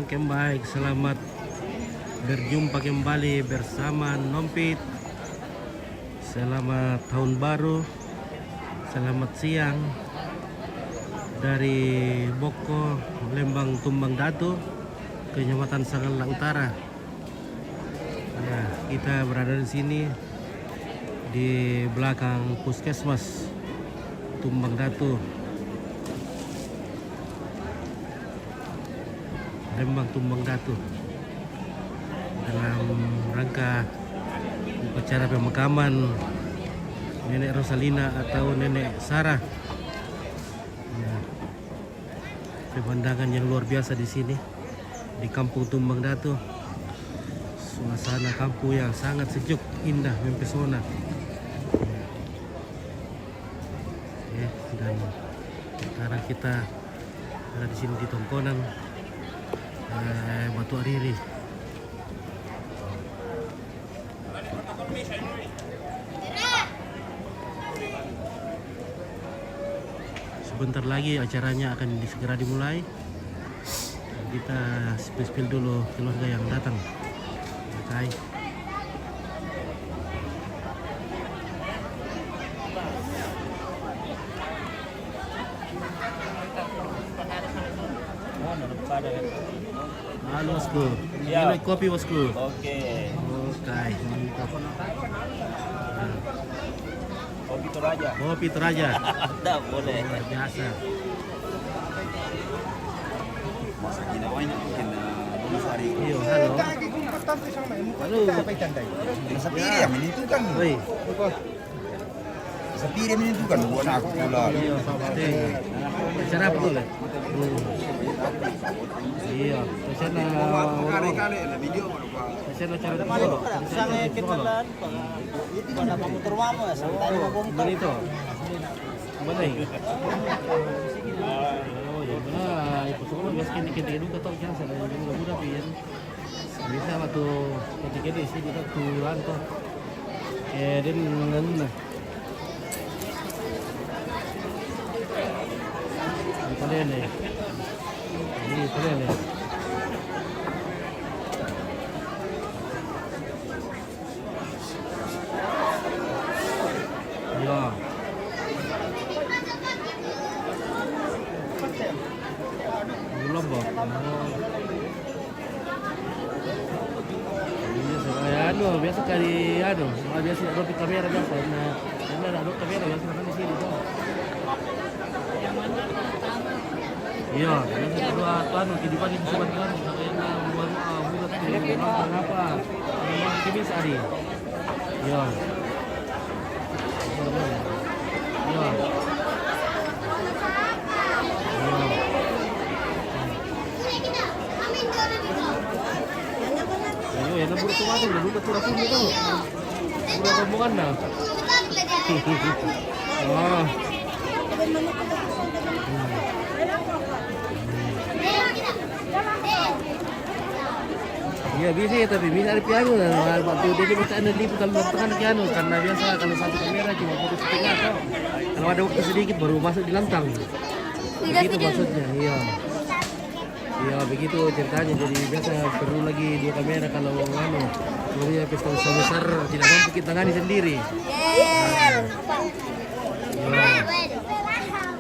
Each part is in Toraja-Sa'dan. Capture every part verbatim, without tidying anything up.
Oke, baik, selamat berjumpa kembali bersama Nompit. Selamat tahun baru. Selamat siang dari Boko, Lembang Tumbang Datu, Kecamatan Sangala Utara. Ya, kita berada di sini di belakang Puskesmas Tumbang Datu, Lembang Tumbang Datu, dalam rangka upacara pemakaman Nenek Rosalina atau Nenek Sarah. Ya. Pemandangan yang luar biasa di sini, di Kampung Tumbang Datu. Suasana kampung yang sangat sejuk, indah, mempesona. Ya, dan sekarang kita ada di sini di tongkonan, eh, Batu Ariri. Sebentar lagi acaranya akan segera dimulai. Kita spill-spill dulu keluarga yang datang. Oke. Halo, Bosku. Siap. Minum kopi, Bosku. Oke. Oke, mantap. Kopi Toraja. Kopi Toraja. Ada, boleh. Luar biasa. Masa gila, wah, ini mungkin, eh, bonus hari. Iya, halo. Halo. Rasa piri yang menentukan. Oi. Sepi dia menentukan buat aku pula. Iya, pasti. Acara apa tuh, Le? Hmm. Iya, acara, acara acara itu. Mana itu? Mana itu? Oh, ya, benar. Itu semua biasa kini-kini dulu kata orang saya, yang muda-muda, pian. Bisa waktu ketika di sini kita tuh, anu, eh, dia mengenai. Ini kalian nih. Ini kalian nih. Ya. Belum, Bang. Oh. Iya, so, eh, anu, biasa kali, anu, ah, biasa ada di kamera biasa. Nah, ini ada di kamera biasa, kan di sini, tuh. Iya, biasa kedua, anu, kehidupan di musim itu, kan, misalnya, buat, ah, buat, eh, apa, apa, ini hari. Iya. Iya. Iya. Ayo, ya, nabur tuh, aduh, udah buka tuh, aku gitu. Udah rombongan dah. Oh. Iya, bisa ya, tapi bisa ada piano. Nah, waktu dia di Kalimantan Timur, kalau Kalimantan Tengah, piano, karena biasa kalau satu kamera cuma foto setengah, toh. Kalau ada waktu sedikit, baru masuk di lantang. Begitu maksudnya, iya. Iya, begitu ceritanya. Jadi biasa perlu lagi dua kamera kalau, anu, kalau punya pesta besar, tidak mampu kita tangani sendiri. Iya. Iya.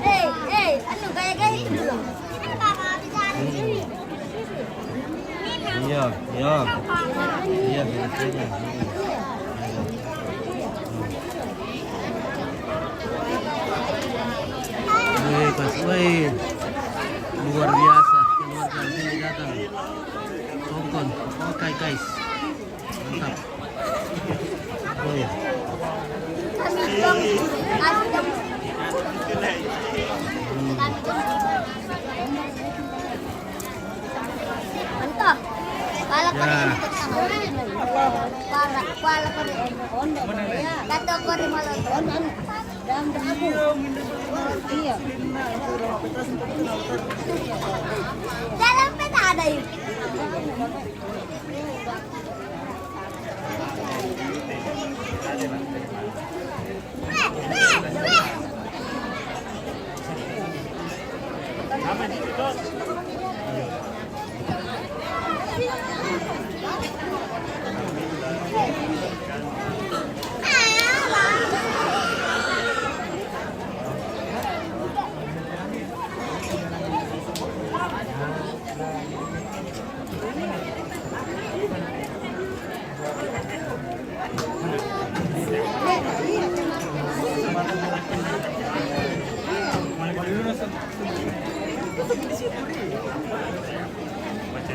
Eh, eh, anu, gaya-gaya itu dulu. Iya, iya. Iya, iya, iya. Wih, pas, wih. Luar biasa, keluarga sini datang. Tonton, oke, guys. Mantap. Wih. Mantap. Pala ko rin. Ya. Pala, pala ko rin. Tato ko rin, malo. Iya. Dalam peta ada yun.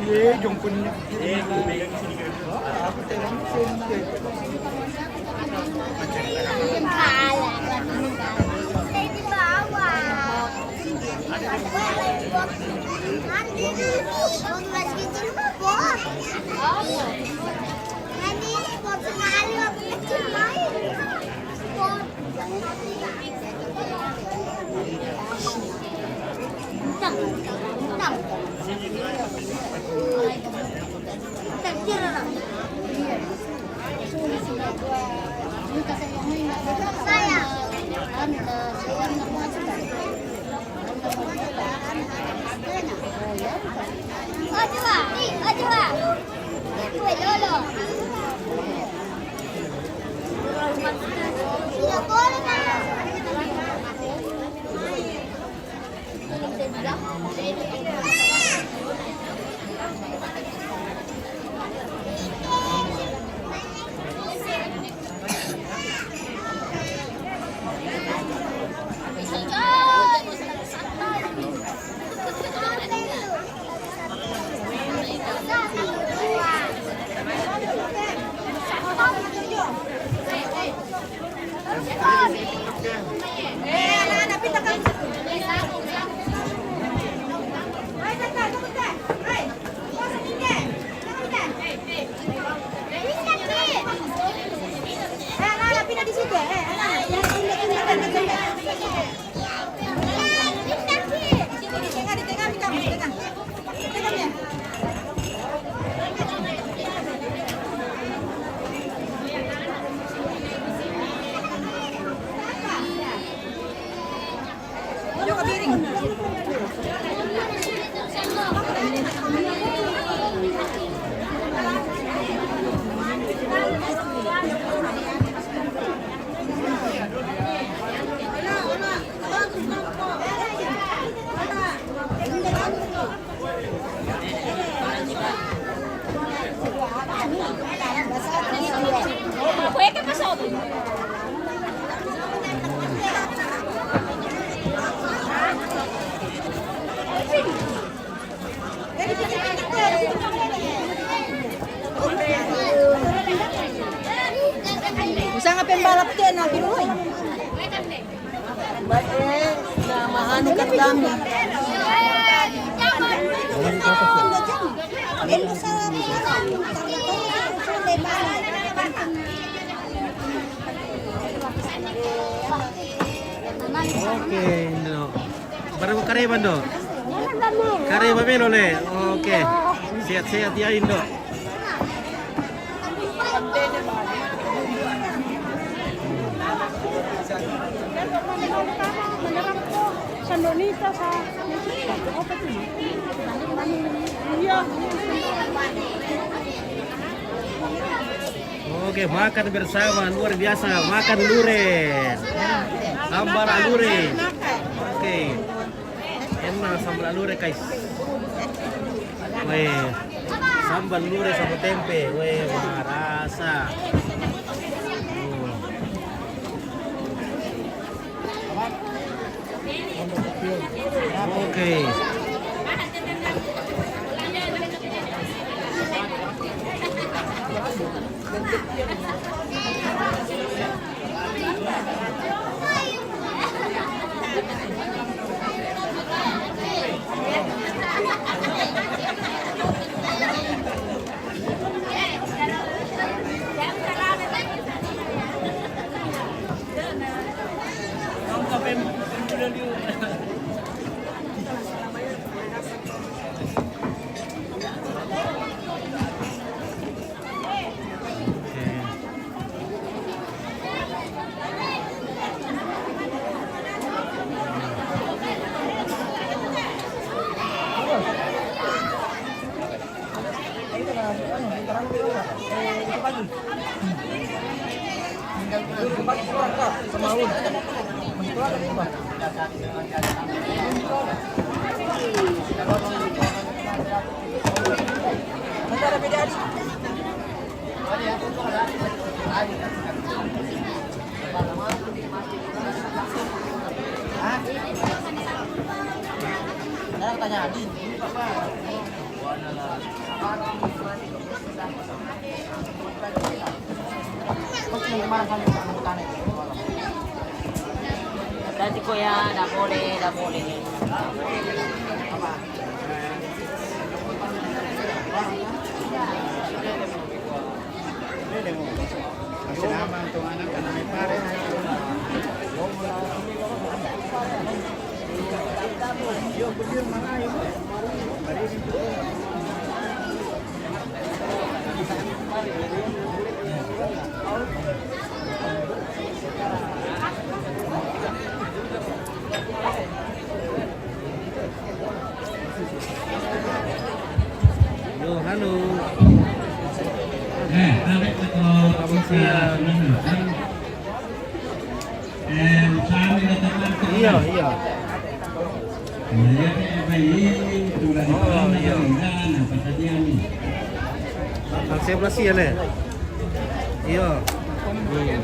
Iya, jongkonnya. Aku tegang sih. Usa nga pembalap ke na kinuhoy. Bae, na mahani ka dami. Okay, no. Baru kareba, no? Kareba melo le. Okay. Sehat-sehat ya, Indo. Sandonita sa. Iya. Oke, makan bersama, luar biasa. Makan luren. Sambal luren. Oke. Enak sambal luren, guys. Weh, sambal luren sama tempe. Weh, marasa. Oke. Hati-hati ko ya, ndak boleh, ndak boleh. Yo, halo. Eh, tarik ke. Iya, iya. Oh, iya. Tanggal sebelas ya, Le? Iya. Iya.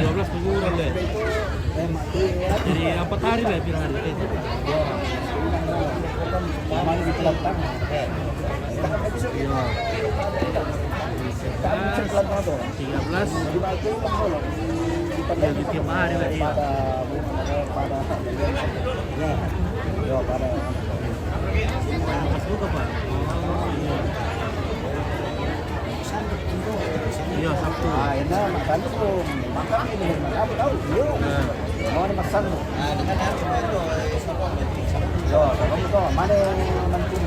Dua belas kuburan deh. Jadi empat hari lah, biar hari itu. Iya. Tiga belas. Ya, di tiap hari lah, iya. Iya. Iya, pada. Mas buka, Pak. Oh, iya. Iya, Sabtu. Ah, ini makan tuh. Makan ini, makan apa tahu? Iya. Nah. Mau ada makan. Yo, kamu tuh mana mantu?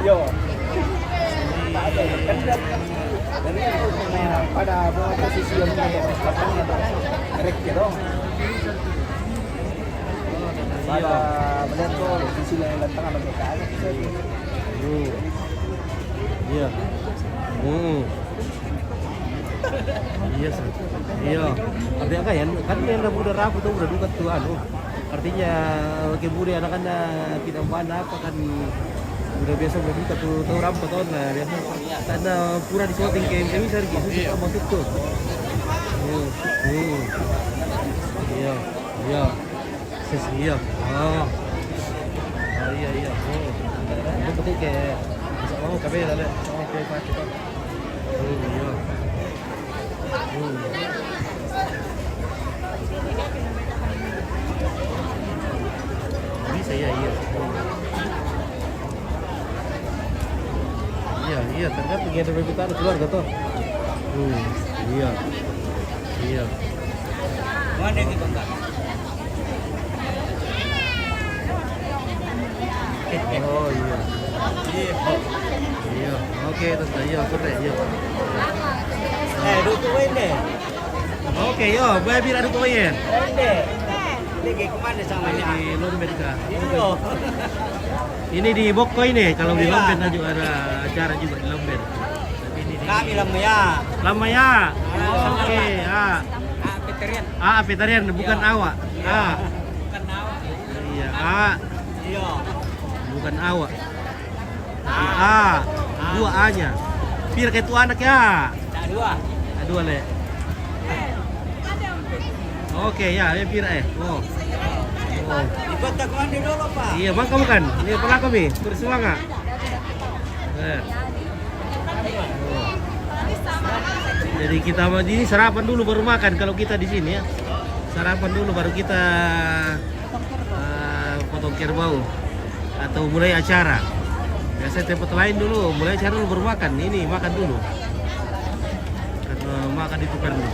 Yo. Pada posisi yang correct gitu. Pada melihat tuh posisi yang lantang sama kita aja. Hmm. Iya. Hmm. Iya, sir. Iya. Tapi kan, kan yang udah rapuh tuh udah duka tuh anu. Artinya, oke, bude anak-anak tidak mana apa kan udah biasa udah duka tuh, tahu rapuh tuh, nah, biasa. Tanda pura di syuting kayak ini, sir, gitu, iya. Maksud tuh. Hmm. Hmm. Iya. Iya. Sis, iya. Oh. Oh, iya, iya. Oh. Itu penting kayak bisa mau kabeh lah, Le. Oke, Pak, kita. Hmm, iya. Hmm. Bisa ya, iya. Iya, iya, tergantung ya, dari keluarga tuh. Hmm, iya. Iya. Mana gitu, Kak? Oh, iya. Iya. Iya. Oke, tante, iya, tante, iya. Eh, duduk ini. Oke, yo, gue bilang duduk ini. Ini ke mana sama ini? Di Lomben, Kak. Iya. Ini di Boko ini, kalau di Lomben juga ada acara juga di Lomben. Tapi ini di Kami lama ya. Lama ya? Oke, ya. Ah, Peterian. Ah, Peterian, bukan awak. Iya. Ah. Bukan awak. Iya, ah. Iya. Bukan awak. Ah. Ah, dua A-nya. Pira ke itu anak ya? Tak dua. Tak dua, Le. Oke, ya, ya, pira, eh. Oh. Oh. Ibadah kemana dulu, Pak? Iya, bang, kamu kan? Iya, pernah kami. Terus semangat. Eh. Jadi kita ma-, ini sarapan dulu baru makan kalau kita di sini ya. Sarapan dulu baru kita, eh, potong kerbau atau mulai acara. Biasanya tempat lain dulu, mulai acara dulu baru makan. Ini makan dulu. Karena makan itu perlu.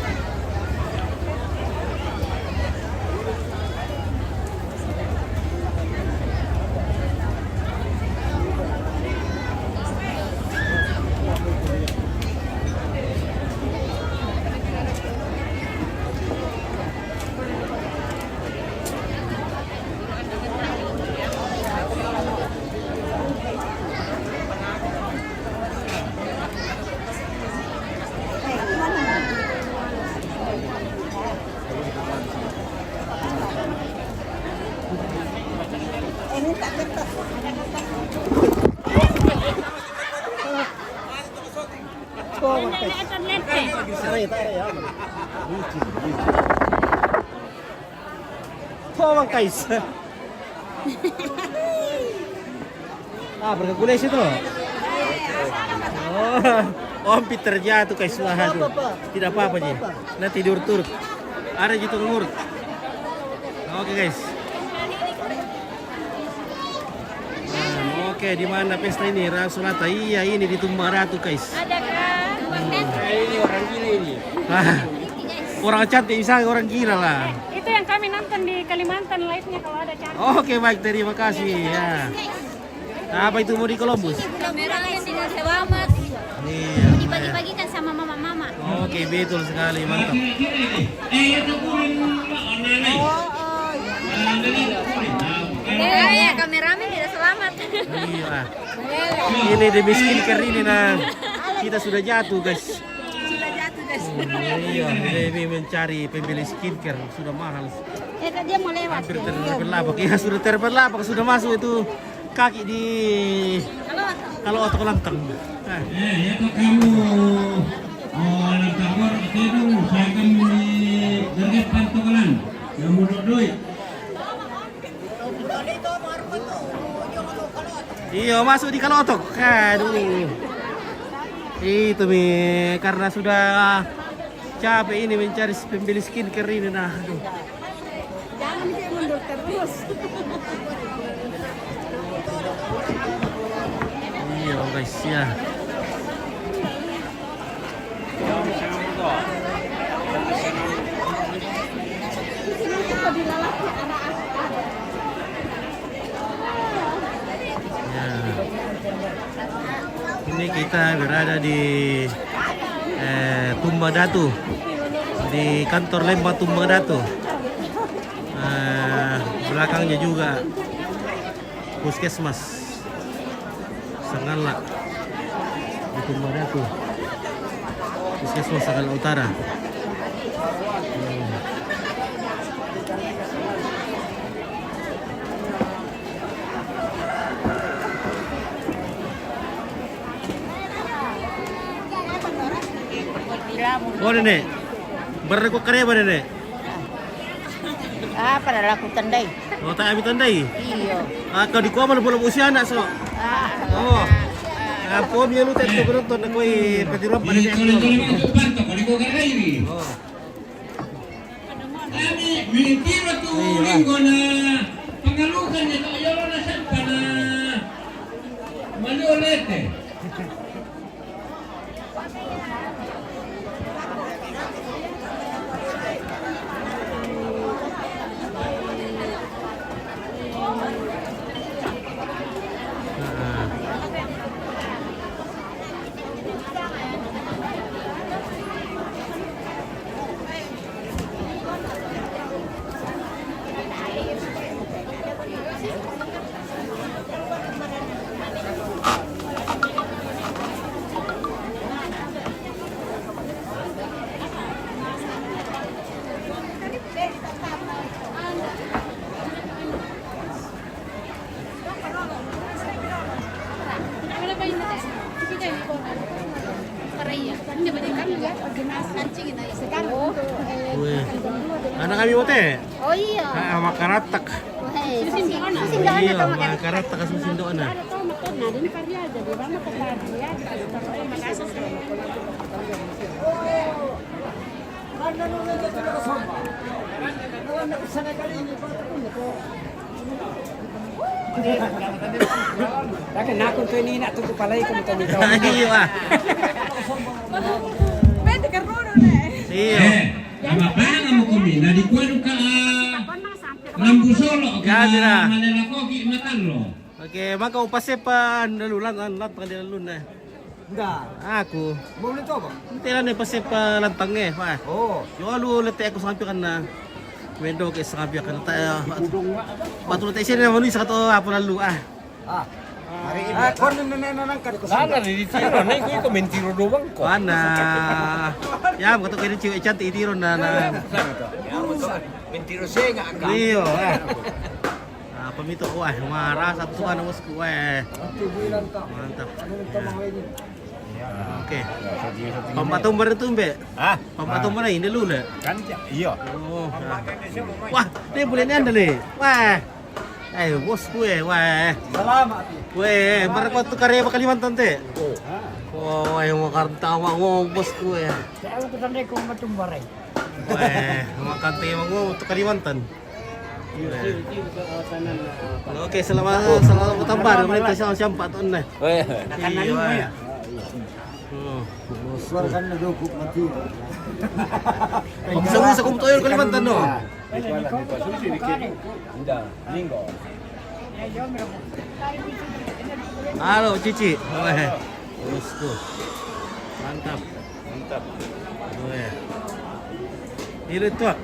Aray, aray, aray. Tuh, Bang Kais. Ah, bergulai situ. Oh, oh, hampir terjatuh, Kais. Wah, aduh. Tidak apa-apa, Ji. Nah, tidur turut. Ada ji turun urut. Oke, guys. Nah, oke, di mana pesta ini? Rasulata. Iya, ini di Tumba Datu, guys. Ada, Kak. Ini orang gila ini. Ah, orang cantik bisa orang gila lah. Itu yang kami nonton di Kalimantan live-nya kalau ada cantik. Oke, baik, terima kasih. Ya. Apa itu mau di Columbus? Kameramen tidak selamat. Iya. Dibagi-bagikan sama mama-mama. Oke, betul sekali, mantap. Eh, ya, kameramen tidak selamat. Iya. Ini demi skincare ini, nah. Kita sudah jatuh, guys. Sudah jatuh, guys. Hmm, iya, demi mencari pembeli skincare sudah mahal. Eh, dia mau lewat. Hampir terbelah, iya, sudah terbelah, sudah masuk itu. Kaki di kalau otak lantang. Nah. Eh, ya, kok kamu, oh, lantang orang itu, saya kan di Gerget Pantokalan. Yang mau duit. Iya, masuk di kalotok. Aduh. Itu mi, karena sudah capek ini mencari pembeli skincare ini, nah. Aduh. Jangan dia mundur terus. Iya, guys, ya. Ya. Ini kita berada di eh, Tumba Datu, di kantor Lembang Tumba Datu. Eh, belakangnya juga puskesmas Sangala di Tumba Datu, puskesmas Sangala Utara. Hmm. Oh, Nenek. Berada ko kareba, Nenek. Ah, pada laku tandai. Oh, tak ambil tandai? Iya. Ah, kau di kuamal bola usia anak, so. Ah. Oh. Ah, po mi lu tak penonton na koi patiruan pada dia. Oh. Kami minitiro tu linggo na pangalukan ni Toyolo na sampa na maliolete. Weh. Anak kami, Bote. Oh, iya. Ah, makaratak. Weh, susing, susing doana. Iya, makaratak, susing doana. Dake nakon tu ini nak tuku palai ko mito mito. Iyo, ah. Pwede ka rudo na eh. Iyo. Eh, ama panga mo kumi, na di kuwadu ka, ah, nambu solo ka, ya, dira. Manela koki matalo. Oke, maka upase pa nalulan, an lat pa kanila lun eh. Nda. Aku. Mau beli tu apa? Tela ne pase pa lantang eh, pa. Oh. Yo lu lete aku sampai kan na. Wendo ke sampai kan ta. Batu lete sini manu satu apa lalu ah. Ah. Hari ini. Ah, kau ni nene nang kau. Sana di tiro, na iko iko mentiro doang ko. Mana? Ya, betul kini cewek cantik tiro na na. Mentiro saya nggak akan. Iyo, eh. Ah, Pamito, wah, marasa tu kan, bosku, weh. Mantap. Ya. Oke. Pambatumbar itu, Mbe? Hah? Pambatumbar ini dulu, le? Kan, iya. Oh, nah. Wah, dia boleh ni anda, le. Wah. Eh, bosku, eh, wah. Selamat. Weh, mereka tu karya Kalimantan, te. Oh, eh, makan tawa, oh, bosku, eh. Saya pesan deh, kau Pambatumbar, eh. Weh, makan tawa, oh, tu Kalimantan. Oke, selamat, selamat tambah. Kami tak siapa, siapa tu, nah. Oh, iya. Iya, weh. Oh, bosku. Keluarkan dulu, mati. Bisa, bisa kumtoyo Kalimantan, no? Halo, Cici. Weh, bosku. Mantap. Mantap. Weh. Ini tuak.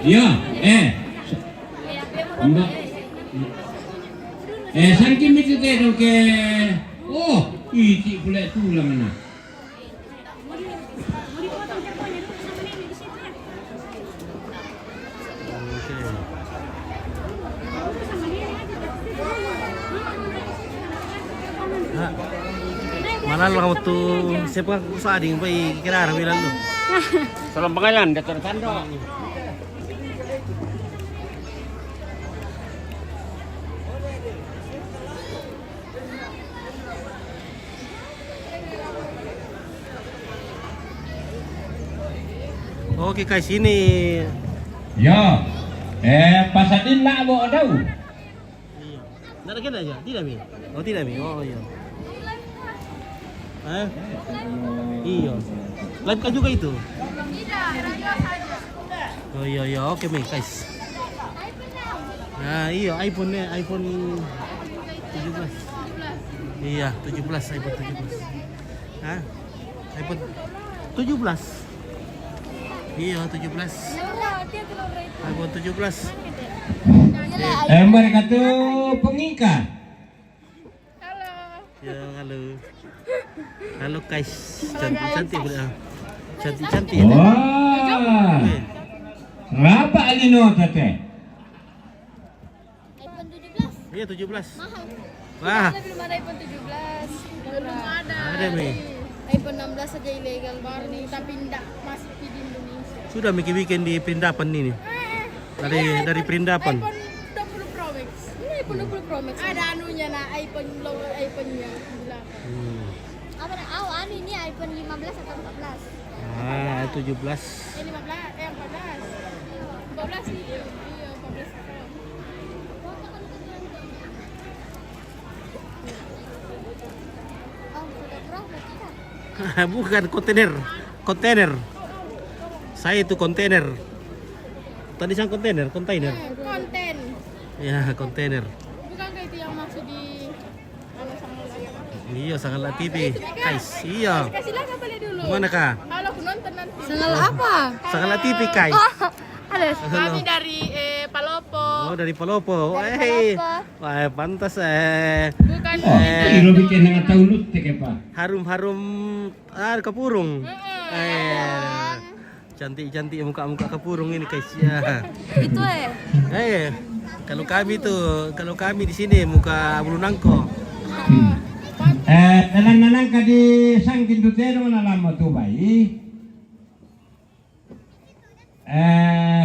Iya, eh. Mbak. Eh, sangkin itu teh dong ke. Oh, iti pula tulang anak. Mana lah waktu siapa sading pai kira arah bilang tu. Salam pengalan, Dato' Sando. Oke, guys, ini. Ya. Eh, pasadin nak bawa tahu. Iya. Ndak ada kena aja, tidak mi. Oh, tidak mi. Oh, iya. Hah? Iya. Live kah juga itu? Oh, iya, iya. Oke mi, guys. Nah, iya, iPhone ni, iPhone tujuh belas. Iya, tujuh belas, iPhone tujuh belas. Hah? iPhone tujuh belas. Iya, tujuh belas. iPhone tujuh belas. Eh, mereka tu pengikat. Halo. Ya, halo. Halo, guys. Cantik-cantik pula. Cantik-cantik. Wah. Eh. Berapa Alino, Tete? iPhone tujuh belas. Iya, tujuh belas. Mahal. Wah. Kita belum ada iPhone tujuh belas. Belum ada. Ada, Mi. iPhone enam belas saja ilegal baru nih, tapi ndak masuk di Indonesia. Sudah bikin-bikin di Perindapan ini. Eh, dari, iya, dari iPhone, Perindapan. IPhone dua puluh Pro Max. Ini iPhone dua puluh Pro Max. Ada anunya, nah, iPhone lo, iPhone-nya. Gila. Hmm. Apa dah? Oh, anu ini iPhone lima belas atau empat belas? Ah, tujuh belas. Eh, lima belas, eh, empat belas. Empat belas sih. Iya, empat belas Pro. Bukan kontainer, kontainer. Saya itu kontainer. Tadi saya kontainer, kontainer. Eh, konten. Ya, kontainer. Bukankah itu yang masuk di Iya, Sangala T V, guys. Iya. Kasih lah balik dulu. Gimana, Kak? Kalau aku nonton nanti. Sangala apa? Sangala T V, guys. Oh, ada. Halo. Kami dari, eh, Palopo. Oh, dari Palopo. Dari Palopo. Wah, pantas, eh. Bukan. Oh, eh, iro bikin dengan tahu lu, tek apa? Harum-harum, ah, kapurung. Eh. Cantik-cantik muka-muka kapurung ini, guys, ya. Itu, eh. Eh, kalau kami tu, kalau kami di sini muka bulu nangko. Eh, dalam nanangka di sangkin tu tero na lama tu bai. Eh,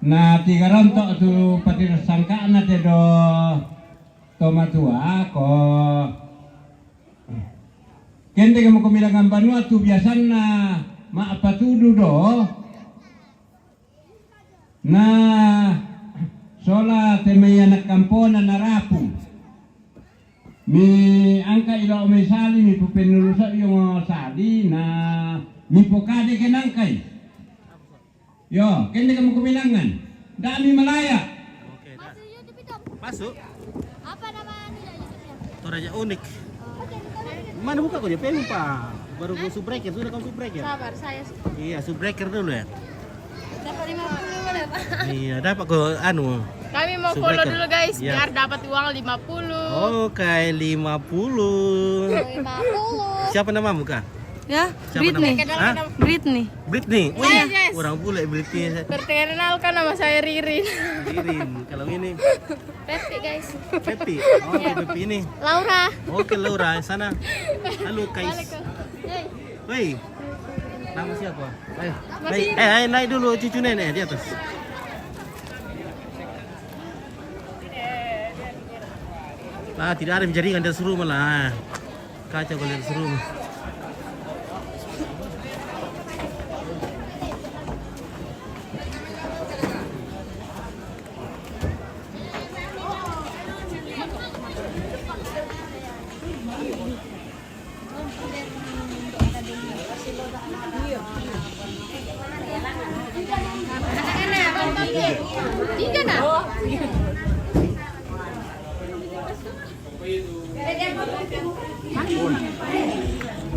na tiga rontok tu pati sangka na te do tomatua ko. Kente ke muko milangan banua tu biasanna ma'patudu do. Na sola te mai ana' kampona narapu. Mi angka ilo mai sali, mi pupennuluso io sali, na mi pokade ke nangkai. Yo, kende kamu kubilangan. Dali Malaya. Oke, dah. Masuk YouTube itu. Masuk. Apa nama ini ya YouTube-nya? Toraja Unik. Mana buka kau dia? Pelupa. Baru kau subscribe ya? Sudah kau subscribe ya? Sabar, saya. Iya, subscribe dulu ya. Dapat lima puluh boleh, Pak? Iya, dapat kau anu. Kami mau follow dulu, guys, biar dapat uang lima puluh. Oke, lima puluh. Lima puluh. Siapa namamu, Kak? Ya, siapa Britney. Nama? Hah? Britney. Britney. Wih, orang bule Britney. Terkenal kan nama saya Ririn. Ririn. Kalau ini? Pepi, guys. Pepi. Oke, Pepi ini. Laura. Oke, Laura, sana. Halo, guys. Woi. Nama siapa? Ayo. Naik, eh, ayo naik dulu cucu nenek di atas. Ah, tidak ada jaringan, dia suruh malah. Kacau kalau dia suruh.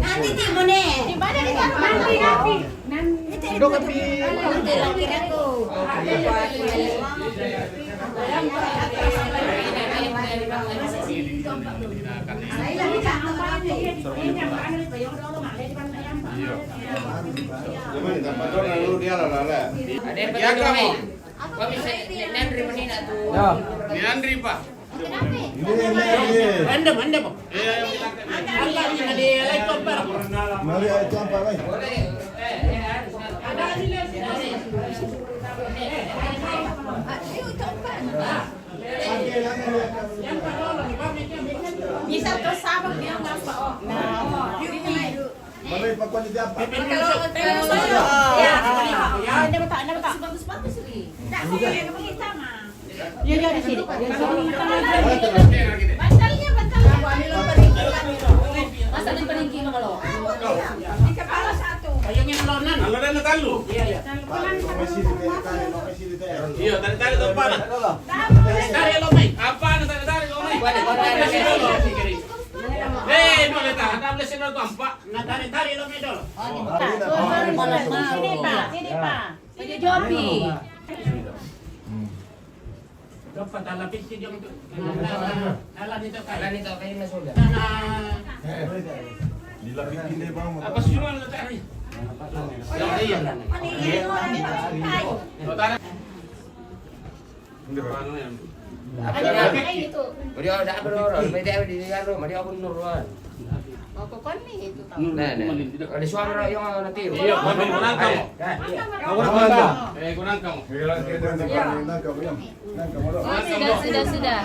Nanti timu nih. Nanti, nanti. Ada yang perlu, Mei? Kami se-, ne-, Nandri menina tu. Ya. Ni Nandri, Pak. Anda, anda, Pak. Iya, iya. Angkat ni, ada yang lain tu, Pak. Mari, ayo, tu, Pak, mari. Bisa ke Sabah dia, Pak. Oh. Mari, Pak, kau ni siapa? Kalau, kalau saya, ya, ya, anda betul, anda betul. Bagus-bagus lagi. Tak, saya yang pergi sama. Ya, ya, di sini. Bantalnya, bantalnya. Masa di peringki kalau? Di kepala satu. Payungnya melonan. Kalau ada talu. Iya, iya. Iya, tarik-tarik tu apa? Tarik lo, Mai. Apa nak tarik-tarik lo, Mai? Boleh, boleh. Eh, boleh tak? Ada boleh sini tu, Pak. Nak tarik-tarik lo, Mai, dulu. Sini, Pak. Sini, Pak. Sini, Pak. Sini, Jopi. Dapat dalam pintu dia untuk dalam itu kan. Dalam itu kan, sudah. Nah, nah. Di lapis ini, Bang. Apa sih, Bang, letak ni? Ya, iya. Anu yang. Ada apa itu? Dia ada apa, Lor? Beda di luar, dia pun nuruan. Mau ke kon ni itu tahu. Nah, nah. Ada suara yang nanti. Iya, mau nangkap. Awak nangkap. Eh, gua nangkap. Sudah, sudah, sudah.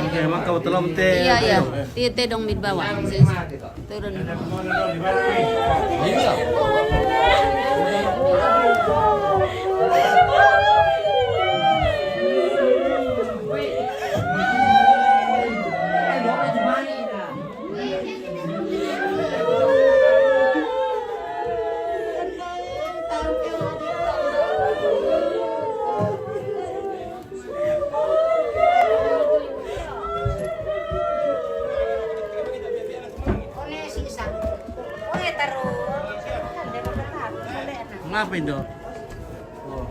Oke, maka betul om teh. Iya, iya. Teh, teh dong mit bawah. Turun. Iya. Ngapa itu? Oh.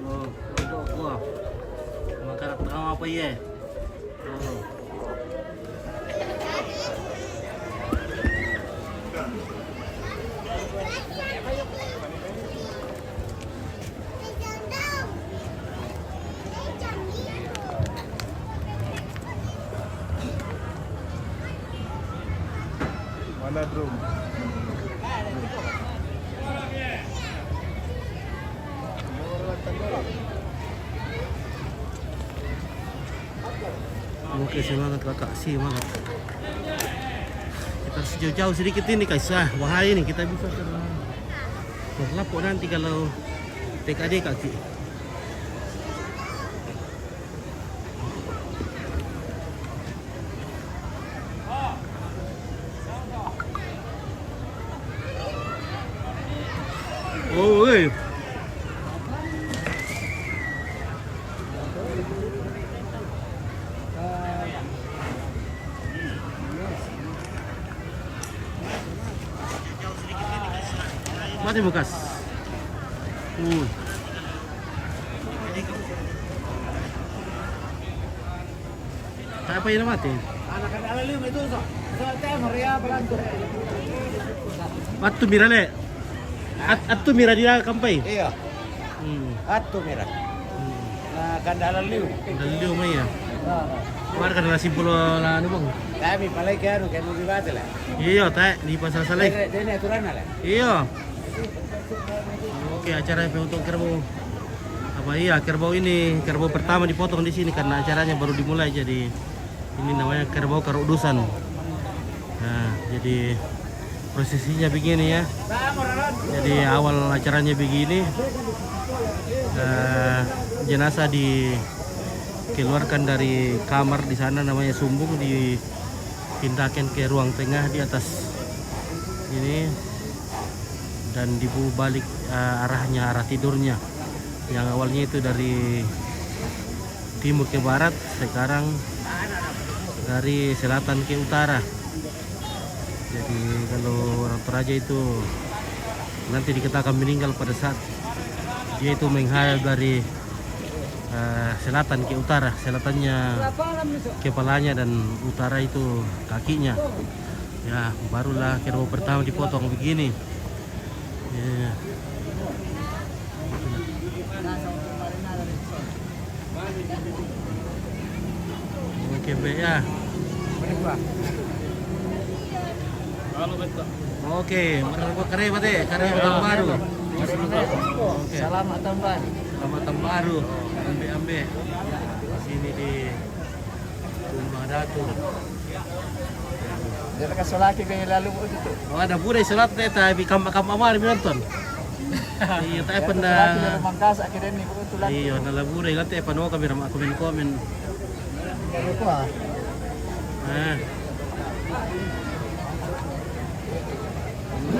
Oh, oh, oh. Makan apa, iya? Mana drum? Oke, semangat kakak, semangat. Kita harus jauh-jauh sedikit ini, guys. Ah, bahaya ini, kita bisa ter-, terlapuk nanti kalau T K D kaki. Oh, weh. Ini bekas. Hmm. Apa ini mati? Attu mira le. At, attu mira dia kampai. Iya. Hmm. Attu mira. Hmm. Na kanda ala liu. Kanda liu mai ya. Warga na simpul la anu bang. Kami palai ke anu ke mau bibate la. Iyo, ta di pasal salai. Dene aturan la. Iyo. Oke, acara pemotongan kerbau. Apa iya, kerbau ini kerbau pertama dipotong di sini karena acaranya baru dimulai, jadi ini namanya kerbau karudusan. Nah, jadi prosesinya begini ya. Jadi awal acaranya begini, eh, jenazah dikeluarkan dari kamar di sana namanya sumbung, dipindahkan ke ruang tengah di atas ini dan dibu balik, eh, arahnya, arah tidurnya. Yang awalnya itu dari timur ke barat, sekarang dari selatan ke utara. Jadi kalau orang Toraja itu nanti dikatakan meninggal pada saat dia itu menghayal dari, eh, selatan ke utara, selatannya kepalanya dan utara itu kakinya. Ya, barulah kerbau pertama dipotong begini. Ya. Oke, Mbak, ya. Oke, mereka kare mate, kare tahun baru. Oke. Selamat tahun baru. Selamat tahun baru. Ambe-ambe. Sini di Rumah Datu. Dia kasih laki kayak lalu itu. Oh, ada pura isolat teh, tapi kampak-kampak mari menonton. Iya, tapi pernah. Mangkasa akhirnya nih, itu lagi. Iya, na labura, ilate panoka bira ma komen-komen. Lupa. Ah.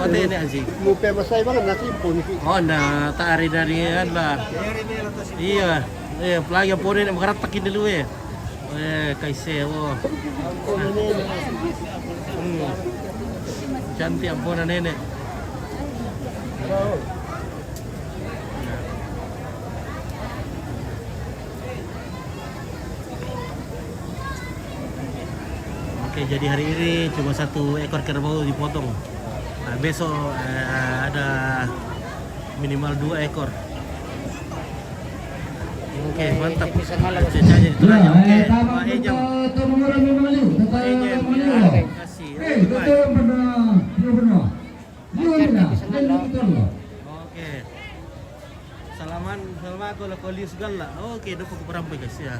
Mate ini anjing. Mupe masai banget nasi pun. Oh, na tari dari anu lah. Iya, iya, apalagi yang pone ini mengeratak ini dulu ya. Eh, kaise, oh. Hmm. Cantik ampun nenek. Oke, jadi hari ini cuma satu ekor kerbau dipotong. Nah, besok, eh, ada minimal dua ekor. Oke, mantap. Cecanya di Toraja. Oke, Pak Ejam. Pak Ejam, ya. Kasih. Oke, bye. Oke. Salaman, salama ko lako Lius Galla. Oke, doko ko perampe, guys, ya.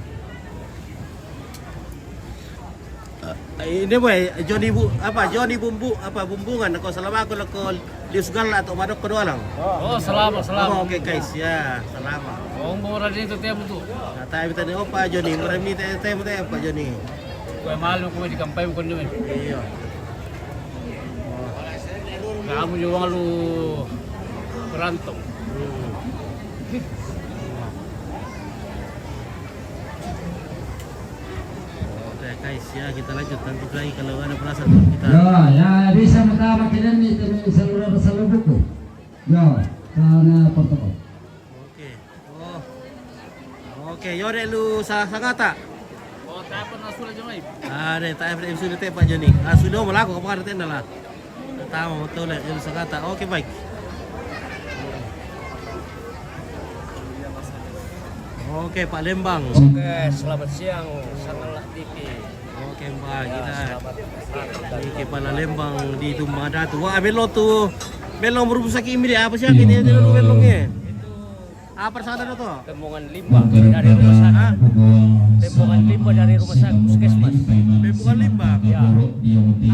Eh, ini boy, Joni Bu, apa, Joni Bumbu, apa, Bumbungan, ko salama ko lako Lius Galla atau madok ko doalang. Oh, salama, salama. Oh, oke, guys, ya, salama. Oh, umbo radin itu tiap itu. Nah, tapi tadi, oh, Pak Joni, meremi teh, teh, teh, Pak Joni. Kue malu, kue di kampai, bukan demi. Iya. Kamu juga lu berantem. Hmm. Oke, guys, ya, kita lanjut nanti lagi kalau ada perasaan kita. Ya, ya, bisa pertama kita nih, teman saluran saluran buku. Ya, karena protokol. Oke. Oh. Oke, yore lu sa-, sangata. Oh, tak pernah sudah jemai. Ah, deh, tak pernah sudah teh Pak Joni. Ah, sudah mau laku apa ada tenda lah. Tahu betul lah, lu sangata. Oke, baik. Oke, Pak Lembang. Oke, selamat siang, Sanganak T V. Oke, Mbak, kita ini kepala Lembang di Tumbang Datu. Wah, belok tuh. Belok merupakan sakit ini apa sih? Ini dia dulu beloknya. Apa sana tu? Pembuangan limbah dari rumah sakit. Hah? Pembuangan limbah dari rumah sakit, puskesmas. Pembuangan limbah? Ya.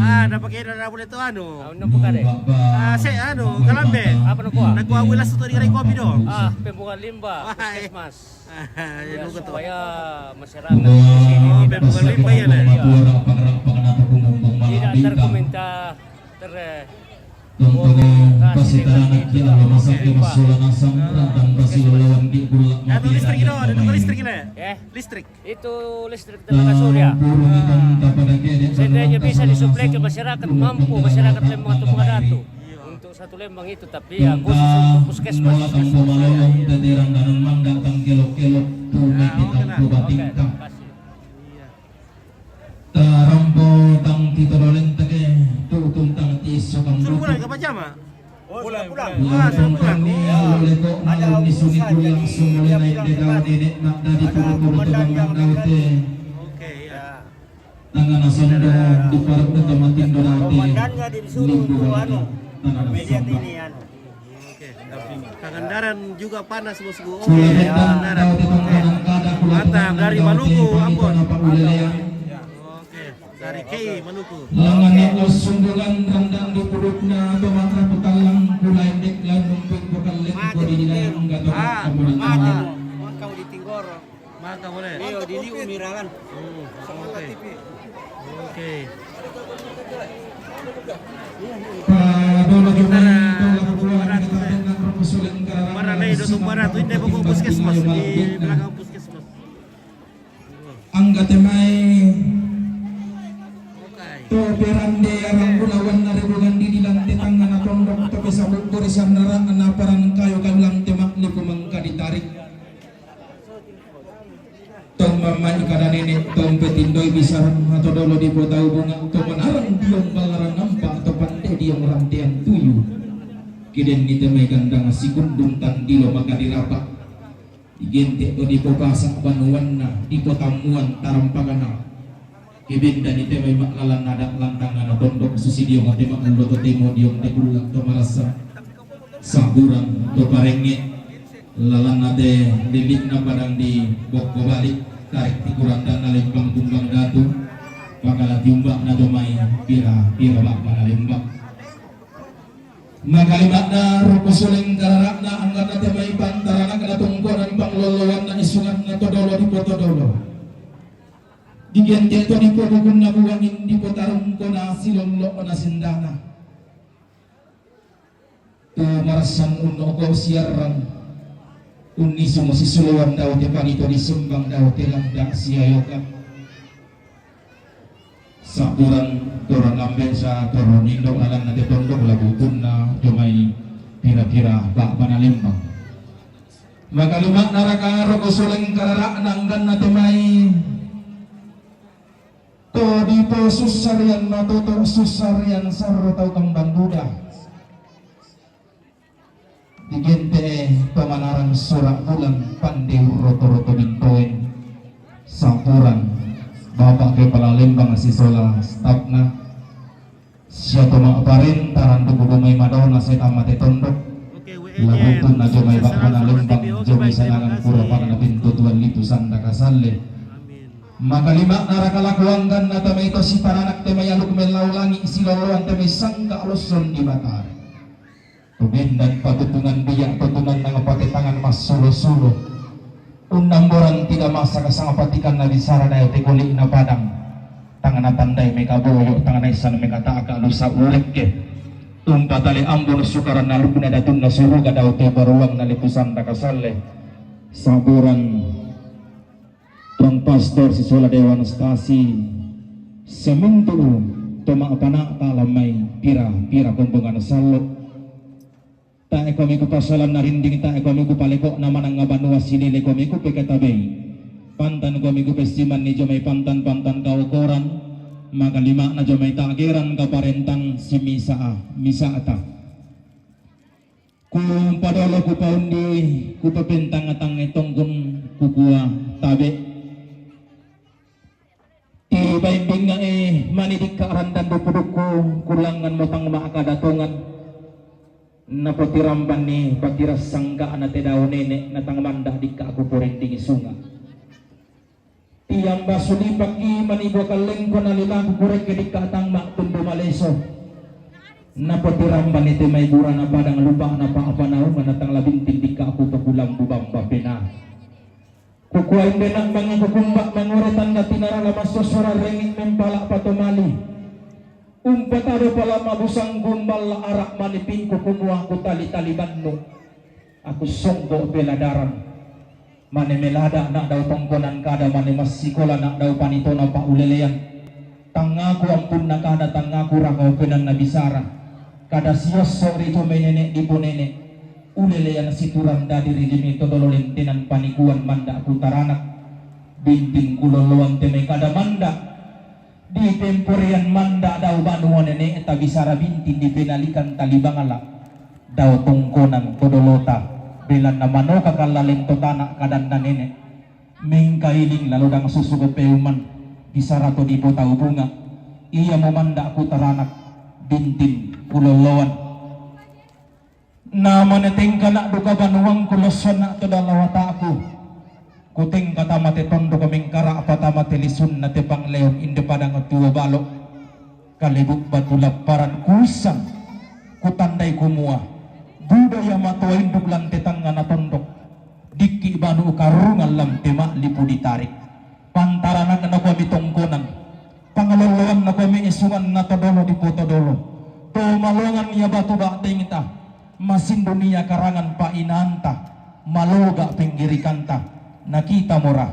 Ah, dah pakai dah, dah boleh tu anu. Ah, anu bukan deh. Ah, se anu, kalambe. Apa nak kuah? Nak kuah wilas tu di kedai kopi tu. Ah, pembuangan limbah, puskesmas. Ah, ya, ya, lupa tu. Supaya masyarakat di sini tidak, pembuangan limbah ya, deh. Ya. Tidak terkomentar, ter- Tontono kasih taranak di Allah masak ke masola nasang rantang kasih lawan di bulak mati listrik itu, ada tukang listrik ini. Eh? Listrik. Itu listrik tenaga surya. Seandainya bisa disuplai ke masyarakat, mampu masyarakat Lembang Tumbang Datu untuk Satu Lembang itu, tapi ya khusus untuk puskesmas. Nola tang pomalolong, teterang danun mangga tang kelok-kelok, tu mete tang pobatingka. Tarampo tang titodolenta ke, tutun tang tiso kambutu. Sudah pulang ke Pajama? Pulang, pulang. Langsung kami lalu leko malam di sini pulang semula naik dedau nenek nak dari puru-puru teman nak daute. Oke, ya. Tangan asondo di parut kecamatan Dorate, limbu anu, tangan asamba. Oke. Pangandaran juga panas, bosku. Oke, Pangandaran. Oke. Mata dari Maluku, Ambon. Oke, dari K I Maluku. Langan nak los sunggulan randang di purutna atau mata putalang kula endek lan numpuk bekal let kodi di dalam gato kamuran. Maka boleh. Iyo, di liu miralan. Hmm, oke. Oke. Para lei do tu para tu inde pokok puskesmas, di belakang puskesmas. Angga temai to perande arang gunawan na rebugan di dilang tetangga na tondok to pesabut gorisan nara na paran kayo kabilang temak ni pemangka ditarik. Tong mamai kada nenek, tong petindoi bisaran, atau dolo di potau bunga, tong manarang diong balarang nampak, atau pante diong rantean tuyu. Kiden ni temai gandang sikundung tandilo maka dirapa. Digente to di popasak banuanna, di potamuan tarampagana. Kebenda ni temai mak lalan nadak lantang ana tondok susi diong ate mak ulo to temo diong te kulak to marasa. Saburan to parenge lalan ate lilik na padang di bokko balik tarik ti kuranda na lembang kumbang datu. Pakala tiumbak na to mai pira pira bak na lembang. Makalimak na roko suleng kararak na angga na temai pantaranak na tungkonan pangloloan na isungan na todolo di potodolo. Digente to di pogugun na buangin di potarung kona silollo na sendana. Tu marasan unno ko siarang unni sumo sisuluan dau te panito di sembang dau te langda siayoka. Saburan toron ambe sa toron indo alan na te tondok lagu punna jomai pira-pira bak bana lembang. Makalimak naraka roko suleng kararak nanggan na temai. To dipo sussarian matoto sussarian sarro tau kambang duda. Digente pamanarang sura bulan pande urroto-roto bintoen. Sampuran Bapak Kepala Lembang sisola stafna. Sia to ma'parenta randu kudu mai madona setang mate tondok. Laguntunna jomai ba'bana lembang jomai sanangan pura pangana pintu tuan litu sanda kasalle. Maka lima'na raka lakuangganna tamaito siparanak temai aluk mellau langi siloloan temai sangka lossong di batara. Tumendan patutungan dia tutungan nang pate tangan massulo-sulo. Unnamborang tidak masa kasangapatikanna bisara daya tekoli'na padang. Tangana tandai meka boyo, tangana issan meka taka lusa urekke. Umpatale ambon sukaranna lukna datunna suruga dau te baruangna lepusanna kasalle. Saburang Tuang Pastor sisola Dewan Stasi semintu to ma'pana'ta lammai pira-pira kombongan sallo. Ta'e komi kupasalanna rinding, ta'e komi kupaleko'na manangnga banua silele komi kupekatabei. Pantan komi kupessimanni jomai pantan-pantan kaukoran, maka lima'na jomai ta'geran kaparentang simisa-, misa'ta. Kupadolo kupaundi, kupapentang-tangnge tongkun, kukua, tabe'. Tibaimbingnga'i mani dikka' randan dukku-dukku, kulangnganmo tang ma'kada tongan. Napatirambanni patirassangka'na te dao nene', natang manda' dikka' kuporindingi sunga'. Tiamba sulipakki mani bua kallengko na limaku kurekke dikka' tang ma'tundu maleso. Napotirambani te mai burana padang lupa'na pa'panaunga natang labinting dikka' kupokulambu bamba penaa. Kukua inde na'banga kukumba mangore tanda tinara la massossora rengi' mempala' patomali. Umpatado pala' mabusang kumballa ara' manipi'ku kumua kutali-tali bannu. Aku songko' peladarang. Mane melada' na'dau tongkonan kada, mane massikola na'dau panitona pa'ulelean. Tangngaku ampunna kada, tangngaku rangaupenanna bisara. Kada siosso' ri to mai nene' diponene', ulelean situran dadi ri jami to dolo lentenan panikuan manda' kutaranak, bintin kuloloan te mai kada manda', dipemporian manda' dao banua nene'ta bisara bintin dipenalikan tali bangla', dao tongkonan to dolota, belanna manoka kallaleng to tana' kadanna nene'. Mengkailing lalo dang susu ko peuman, bisara to dipotau bunga, iamo manda' kutaranak, bintin kuloloan. Namane tengkana' duka banuangku lossona' to dallawata'ku. Kutengka tama te tondok mengkara'pa tama te lisunna te pangleong inde padang tuo balo'. Kalebu' batu lapparan kuussang, kutandai kumua, budaya matoa induk lan te tangngana tondok. Dikki' banu karungan lan te ma'lipu ditarik. Pantaranakna kuami tongkonan. Pangalolloanna kuami esunganna to dolo dipotodolo. To malongan ia batu ba'tengta. Masindun ia karangan pa'inaanta. Maloga' penggirikanta. Nakitamora.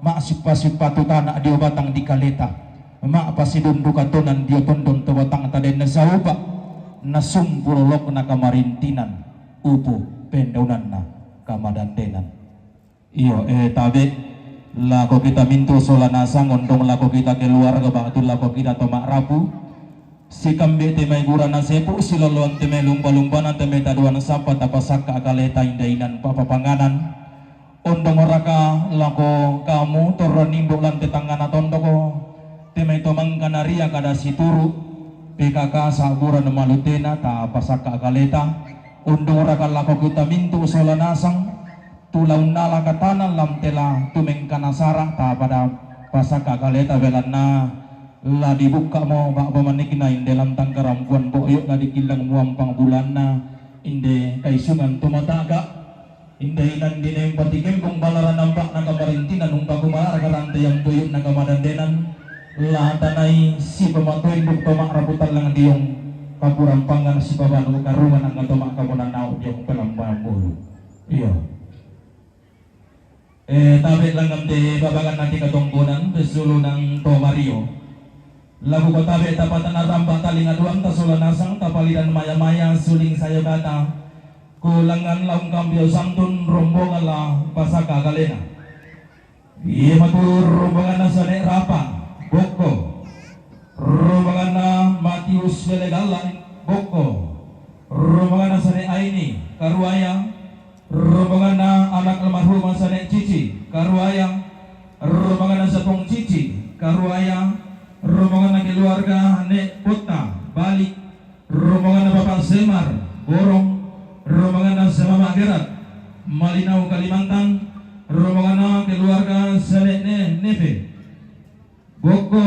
Ma'sippa-sippa tu tana' dio batang dikaleta. Ma'pasidun duka tonan dio tondon to batangta den nasaupa'. Nasumpu lolokna kamarintinan. Upu pendaunanna kamadandenan. Iyo, eh, tabe', lako kita mintu' sola nasang, ondong lako kita keluarga, ba'tu lako kita to ma'rapu. Sikambe' te mai gurana sepu', siloloan te mai lumba-lumbana, te mai taduan sapa, tapasakka' kaleta inde inan pa'papanganan. Ondong raka lako kamu, torro nimbo' lan te tangngana tondoko, te mai to mangkana ria kada situru', P K K sa'buran malutena, tapasakka' kaleta. Ondong raka lako kita mintu' sola nasang, tu la unnala katanan lan te la tu mengkana sara', tapada pasakka' kaleta belanna la dibukka'mo ba'ba manikna inde lantang karampuan bo'yo' la dikillang muampang bulanna inde kaisungan tu mata'ga', inde inan dinaeng patikembung balara namba'na kamarintinan umpakumalara karanteyang bo'yo'na kamadandenan, la tanai sipamatoinduk to ma'rapu tallang diong kapurampangan sipabanu karungan angga to ma'kamonan nao' diong pelambangan bulu. Iyo. Eh, tabe' langngan te babagan nati katongkonan, pessulunang to Mario. Labu ko tabe' tapatana ramba talinga duanta sola nasang tapalidan maya-maya suling sayo kata. Ko langngan laung kambio santun rombongan la pasaka kalena. Iya matu rombonganna Sane' Rapa, bokko. Rombonganna Matius Bele Galla, bokko. Rombonganna Sane' Aini, Karuaya. Rombonganna anak almarhumah Sane' Cici, Karuaya. Rombonganna Sapong Cici, Karuaya. Rombonganna keluarga Ne' Botta, Bali. Rombonganna Bapak Semar, Borong. Rombonganna Samama Gerat, Malinau, Kalimantan. Rombonganna keluarga Sane' Ne-, Neve, bokko.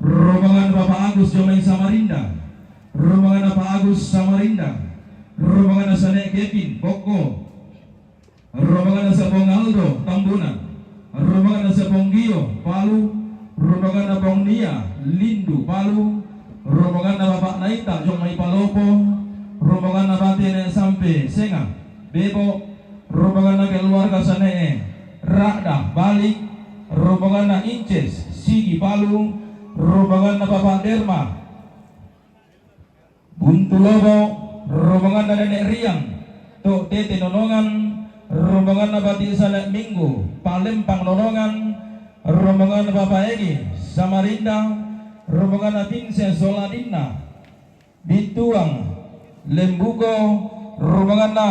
Rombonganna Bapak Agus jomai Samarinda. Rombonganna Pak Agus Samarinda. Rombonganna Sane' Kevin, bokko. Rombonganna Sapong Aldo, Tambunan. Rombonganna Sapong Gio, Palu. Rombonganna Pong Nia, Lindu, Palu. Rombonganna Bapak Naita, jomai Palopo. Rombonganna Batene sampe Senga, Bebo. Rombonganna keluarga Sane' Ra'da, Bali. Rombonganna Inces, Sigi, Palu. Rombonganna Bapak Derma, Buntu Lobo. Rombonganna Nene' Riang, to' Tete, Nonongan. Rombonganna Bati Sane' Minggu, Palembang, Nonongan. Rombonganna Bapak Egi, Samarinda. Rombonganna Vince Soladinna, Bintuang, Lembuko. Rombonganna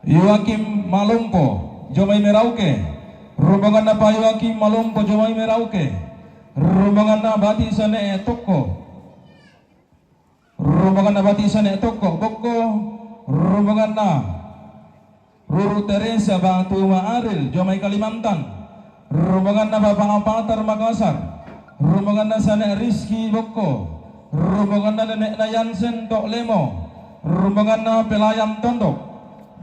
Yoakim Malompo, jomai Merauke. Rombonganna Pak Yoakim Malompo, jomai Merauke. Rombonganna Bati Sane' Tokko. Rombonganna Bati Sane' Tokko, bokko. Rombonganna Ruru Teresa Batu Ma'aril, jomai Kalimantan. Rombonganna Bapak Apatar, Makassar. Rombonganna Sane' Rizky, bokko. Rombonganna Nene'na Yansen, to' Lemo. Rombonganna Pelayan Tondok,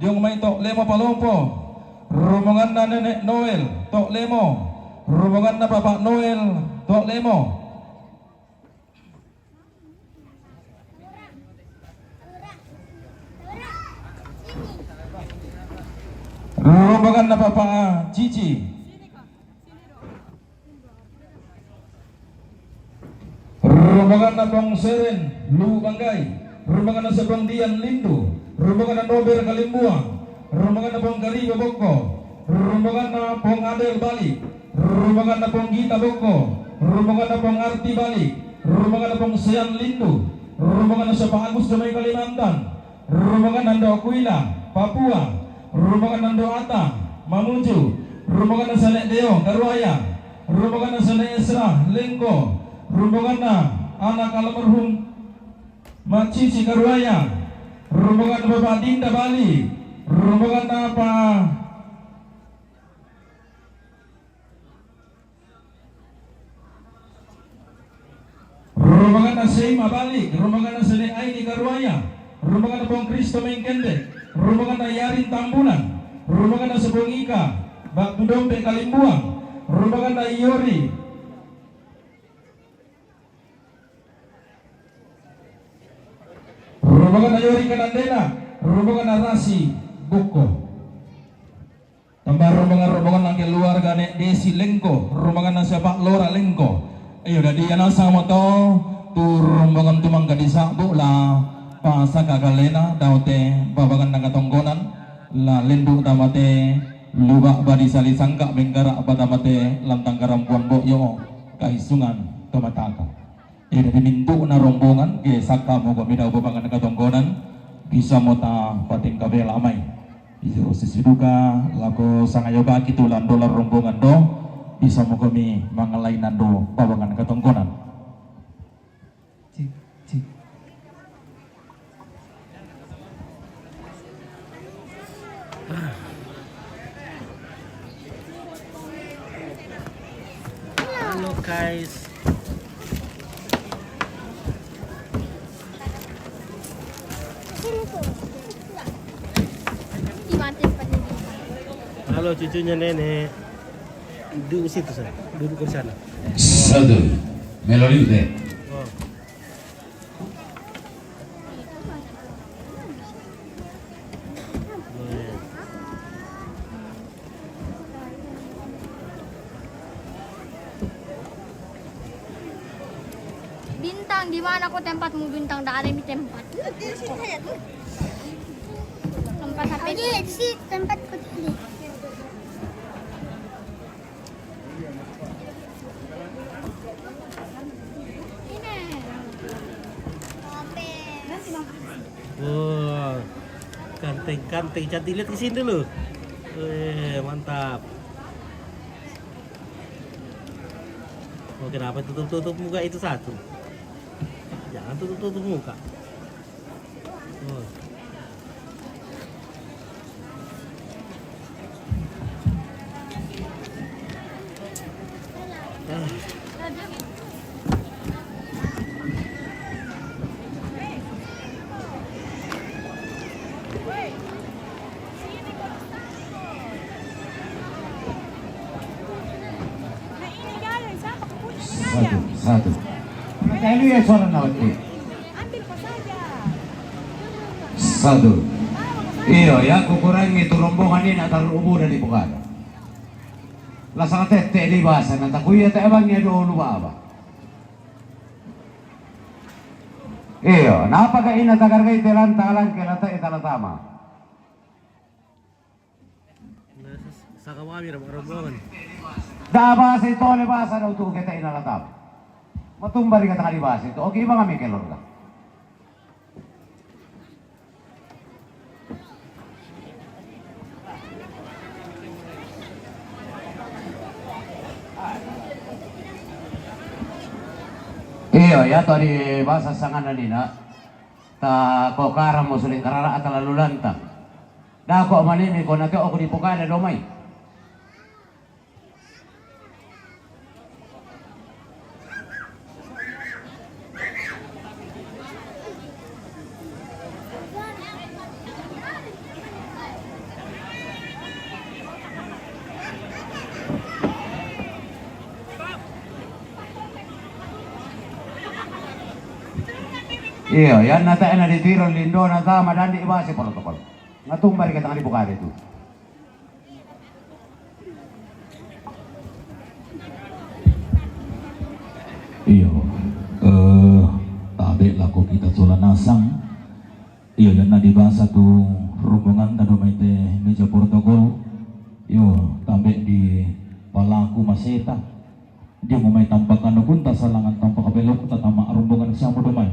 jomai to' Lemo, Palopo. Rombonganna Nene' Noel, to' Lemo. Rombonganna Bapak Noel, to' Lemo. Rombonganna Bapak Cici. Rombonganna Pong Seren, Luwu Banggai. Rombonganna Sipong Dian Lindu, rombonganna Nober Kalimbuang, rombonganna Pong Karibo Bokko, rombonganna Pong Adel Bali, rombonganna Pong Gita Bokko, rombonganna Pong Arti Bali, rombonganna Pong Sean Lindu, rombonganna Sopa Agus Damai Kalimantan, rombonganna Ndo Kuila, Papua, rombonganna Ndo Ata, Mamuju, rombonganna Sane Deo, Karuaya, rombonganna Sane Esra, Lengko, rombonganna anak almarhum Macici Karuaya, rombongan Bapak Dinda Bali, rombongan apa? Rombongan Seima Bali, rombongan Sene Aini Karuaya, rombongan Pong Kristo Mengkende, rombongan Yarin Tambunan, rombongan Sepongika, Bak Dompe Kalimbuang, rombongan Yori, rombongan Yori Kanandena, rombongan Rasi Boko. Tambah rombongan-rombongan nang keluarga Nek Desi Lengko, rombongan nang siapa Lora Lengko. Ayo, dadi ana sama to, tu rombongan tu mangka disabuk la pasaka kalena daute babangan nang katonggonan, la lendu tamate lubak badi sali sangka bengkara apa tamate lantang karampuan bok yo kaisungan to mataka. Ida di mintu'na rombongan, ke sakka moko midau babangan katonggonan, bisa mota pating kabela mai. Ijo sisi duka, lako sangayo baki tu lando la rombongan do, bisa moko mi mangalai nando babangan katonggonan. Cik, cik. Halo guys. Halo cucunya nenek. Duduk situ sana. Duduk di sana. Satu. Melodi deh. Oh. Bintang, di mana ko tempatmu, Bintang? Tidak ada di tempat. Tempat apa itu? Di sini tempatku tadi. Wah, ganteng-ganteng, cantik, lihat ke sini dulu. Weh, mantap. Oh, kenapa tutup-tutup muka itu satu? Jangan tutup-tutup muka. Oh. Satu, satu. Kata lu ya suara nawat. Satu. Iyo, ya kukurangi tu rombongan ini nak taruh ubu dari bukan. La sanga tette di basa na takuya te abang ya dulu baba. Iyo, napa ka ina tagargai te lanta alang ke lata ita latama. Saka mami rombongan. Da basa itu le basa da utu kita ina latama. Matumba ri kata di basa itu. Oke, bang kami keluarga. Iyo, ya to di basa sangana nina. Ta ko karamo suling karara ata lalu lanta. Da ko manimi ko nate oku di pokada domai. Iyo, yan nata ena di tiro lindo nata madandi basi protokol. Ngatumba di katanga di pokada itu. Iyo, eh, tabe lako kita sola nasang, Iyo, iyanna dibasa tu rombongan tado mai te meja protokol. Iyo, tambe di palaku maseta. Dio mo mai tampakan kunta salangan tampak belok tatama rombongan siamo do mai.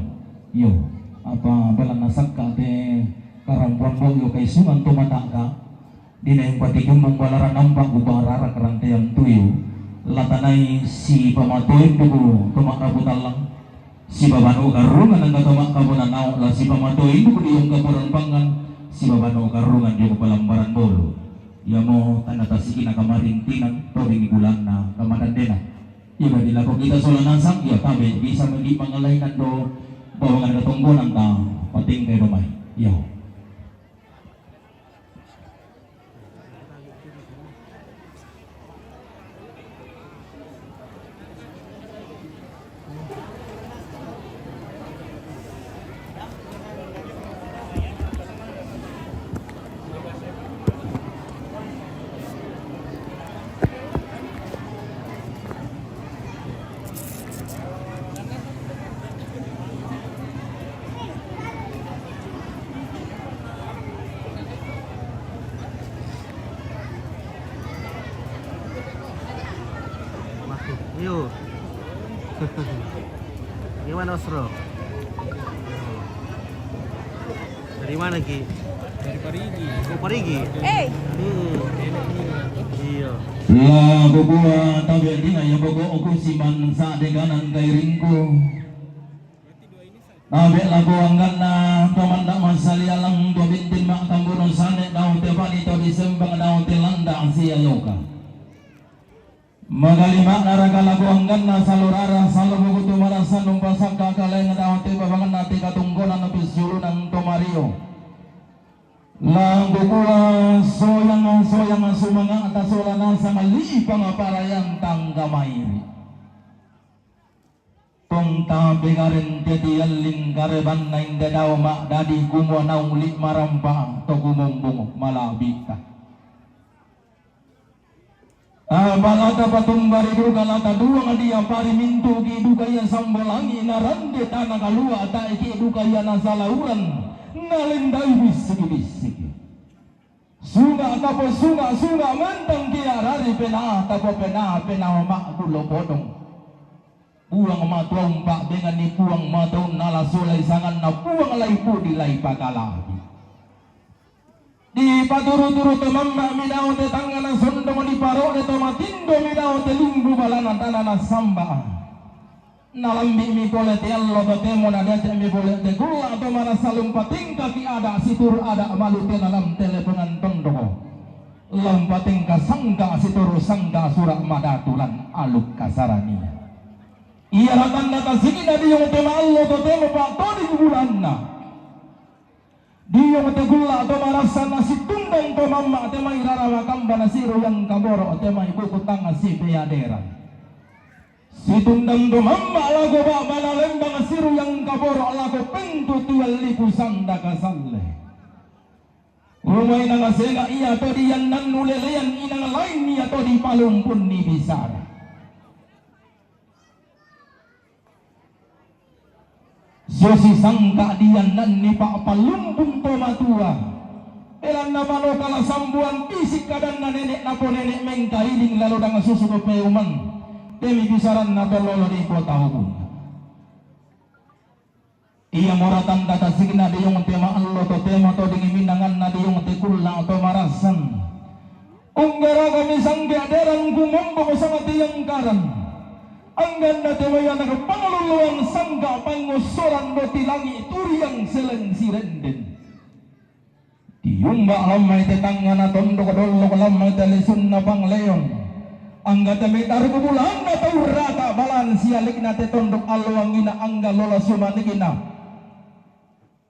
Iyo, apa belanna sakka te karampuan bo iyo kaisungan to mataka. Dina yang pati gembong balaran nampak gubang rarak rantean tuyu. Latanai si pamatoin duku kemak rabu talang. Sibabano garrungan angka tomak kabonanao la sipamatoinduku di ongkaporan pangan, sibabano garrungan di ongkapalambaran bolu. Iamo tanda tasikina kamarintinan, toding bulanna kamadandena. Iba dilako kita sola nasang, ia tabe bisa megi mangalainan do bawangan katonggonan ta patingkai domai. Iyo. Iyo. Gimana, Osro? Dari mana, Ki? Dari Parigi. Oh, Parigi? Eh. Hmm. Iya. La kukua tabe dina ya bogo oku siman sa deganan kairingku. Tabe lako angganna tomanda masali alang dua bintin mak tambuno sane dau te pani to disembang dau te landa sia yoka. Magali mak naraka lako angganna salorara salo bogo tu marasa numpa sakka kalaeng dau te babanganna te katunggonan pisiulunang to mario. Langkukua soyang-soyang sumanga'ta sola nasang li'i pangaparayan tangga mairi. Tongta pegaren tetialling karebanna inde dao ma'dadi kumua naung li' marampa to kumombong mala'bi'ta. Apa lata patumbari duka lata duang dia pari mintuki duka ia sambolangi narande tana kalua taiki duka ia nasalauran nalendai bissiki-bissiki. Sunga' kapo sunga', sunga' mantang kia rari pena tapo pena pena ma'gulo podong. Puang matua umpa'benganni Puang matua unnala solai sanganna Puang lai pudi lai pakalabi. Dipaturu-turu to mamma' mi dao te tangngana sondong diparode to matindo mi dao te limbu balana tana nassamba. Nalambi' mi pole te allo totemo nadiaja' mi pole te gulla' to marasa lumpa tengkaki ada' situru ada' malu te nalam telepongan tondoko. Lumpa tengka sangka situru sangka sura' madatu lan aluk kasarania. Ia ratanna tasikina diong te ma'allo totemo pa'toding bulanna. Diong te gulla' to marassanna situndang to mamma' te mai rara makamba nasiruyang kaboro' te mai buku tanga sipeaderan. Situndang to mamma' lako ba'bana lembang siruyang kaboro' lako pentu tualliku sanda kasalle. Umai nangasenga ia to diannannu lelean inang lain ia to dipalumpunni bisara. Susi sangka diannanni pa'pallumpung to matua. Belanna manokala sambuan pisik kadanna nene' napo nene' mengkailing lalo dang susu to peuman. Demi bisaranna to lolo di kota Ubun. Ia mora tanda tasikna diong te ma'allo totemo to dingiminanganna diong te kulla' to marassan. Unggaragami sangge'deran gumombong sangati angkaran. Angganna te wayana pangalulluan sangga' pangngossoran doti langi' turiang seleng sirenden. Diumba' lammai te tangngana tondok dollok lammai te lisunna pangleon. Angga te mitaru bulanna tau rata balan sialikna te tondok alloangina angga lola sumanikina.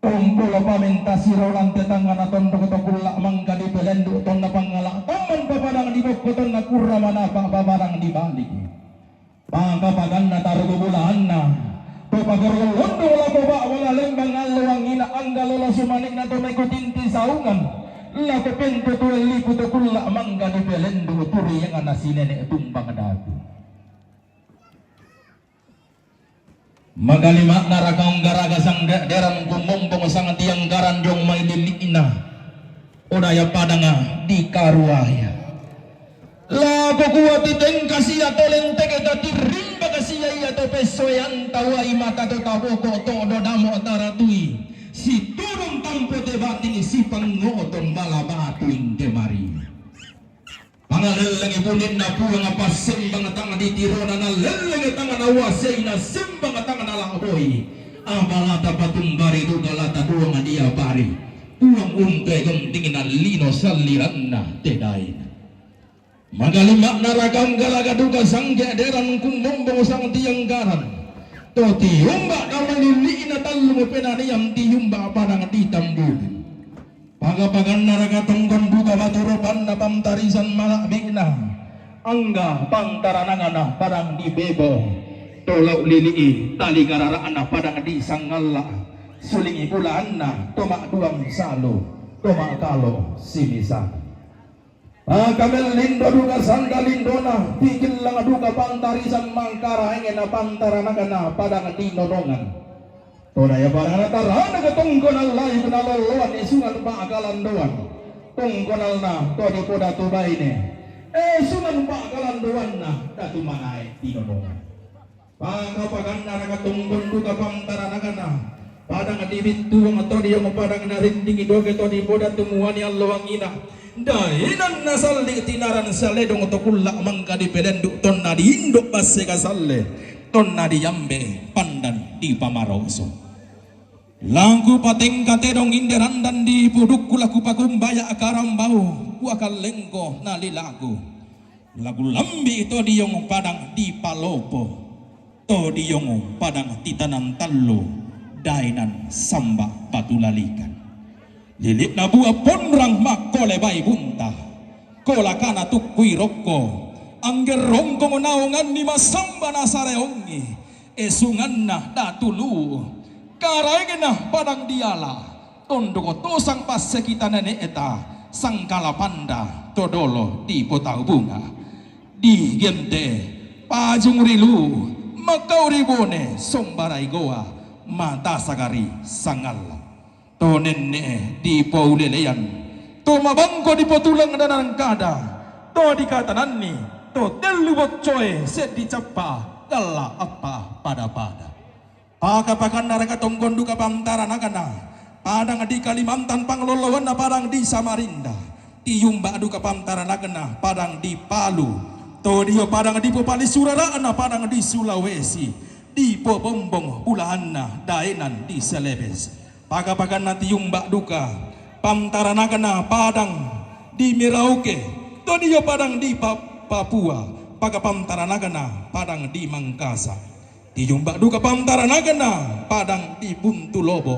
Umpolo pamenta sirolan te tangngana tondok to kulla' mangka dipelendu' tonna pangngala' tamman papadang di bokko tonna kurra manapa' papadang di balik. Maka paganna tarugu bulaanna to pagorgol londong lako ba'bala lembang allo angina angga lola sumanikna to mekutinti saungan lako pentu tuelliku to kulla' mangka dipelendu' turiangna sinene' tumbang dagu. Magalima'na raka unggaraga sangge'deran kumombong sangtianggaran diong mailili'na. Odaya padanga dikaruaya. Lako kuati tengka sia tolenteke tatirrimba kasia ia to pessoeanta wai mata to taboko to dodamo taratui. Siturung tampo te bating sipangoto mbala batu inte mari. Pangalellengi bulinna Puang, apa sembang tang di tirona, nalellengi tang nawasei, na sembang tang nalaboi. Apa lata patumbari duka lata duang dia bari. Puang untu gentingi na lino salliranna te daina. Magalima'na raka unggaraga duka sangge'deran kumombong sangtianggaran. To tiumba dama lili'na tallu penaniang tiumba padang di tambubu. Pagapaganna raka tonggon duka batu robanna pantarisan mala'bi'na. Angga pantaranangana padang di bebo. Tolo lili'i tali garara'na padang di sangalla. Sulingi bulaanna to ma'duang salu, to ma'kalo simisana. Pakamellindo duka sanda lindona, pikillang duka pantarisan mangkaraengena pantaranakana padang di nonongan. Todaya barana tarana ke tonggo nallai guna lolloan esungan pa'kalandoan. Tonggonalna to dipodatu baine. Esungan pa'kalandoanna datu manae di nonongan. Pakapaganna raka tonggon duka pantaranakana. Padang di bittuang to diong padang narindingi doge to dipodatu muani alloangina. Dainan nasalli tinaran saledong to kulla mangka dipelendu tonna diindo basse kasalle. Tonna diambe pandan dipamaroso. Laku patengka tedong inde randan di pudukku laku pakumbaya karambau kuakallengko nalilaku. Laku lambi to diong padang di palopo. To diong padang titanan tallu dainan samba batu lalikan. Lili'na bua ponrang makkole bai bunta. Kolakana tukkui rokko. Anggerrongkong naonganni massamba nasareongi. Esunganna datulu. Karaengna padang diala. Tondoko tosang passekita nene'ta. Sangkala panda todolo di potau bunga. Di gente pajung rilu. Makkau ri bone sombarai goa. Mata sagari sangalla. To nenne'e dipoulelean, to mabangko dipotulang danangkada, to dikatananni, to tellu boccoe seddi cappa galla appa pada-pada. Pakapakanna raka tonggon duka pantaranakana, padang di Kalimantan pangloloanna padang di Samarinda, tiumba duka pantaranakana padang di Palu, to dio padang di popali surara'na padang di Sulawesi, dipobombong bulaanna daenan di Selebes. Pakapakanna tiumba duka pantaranakana padang di Merauke, to dio padang di Pa-, Papua, pakapantaranakana padang di Mangkasa. Tiumba duka pantaranakana padang di Buntu Lobo,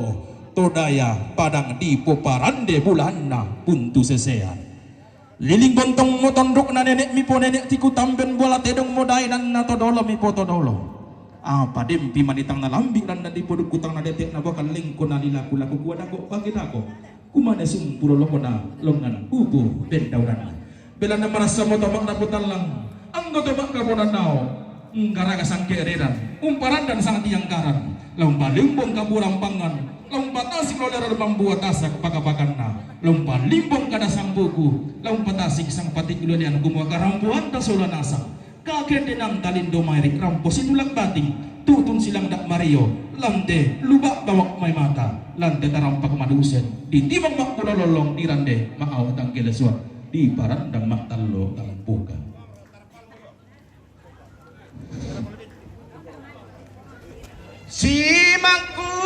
to daya padang di poparande bulaanna Buntu Sesean. Liling bontong mo tondokna nene'mi ponene' tiku tamben bola tedong mo daenanna todolo mi potodolo. Apa dempi manitang nalambi ranna di podukku tang nadete'na boka lengko nalilaku-laku kua dago bage dago. Kumane sumpuro lokona longan ubu bendauranna. Belanna marassa mo toma'na putallang. Anggo toma'ka ponannao. Nggaraga sangke'deran, umparandan sangtiangkaran, la umpalimbong kaburampangan, la umpatasik loleran mambua tasak pakapakanna, la umpalimbong kada sambuku, la umpatasik sangpatik lolean kumua karampoanta sola nasang, kakendenanta lindo mairi rampo sinulak bating, tutun silangda mario, lante lubak bawak mai mata, lante tarampak madusen, ditimang makkuda lollong dirande ma'au tanggelesuan, diparandang mattallo tampuka. Simakku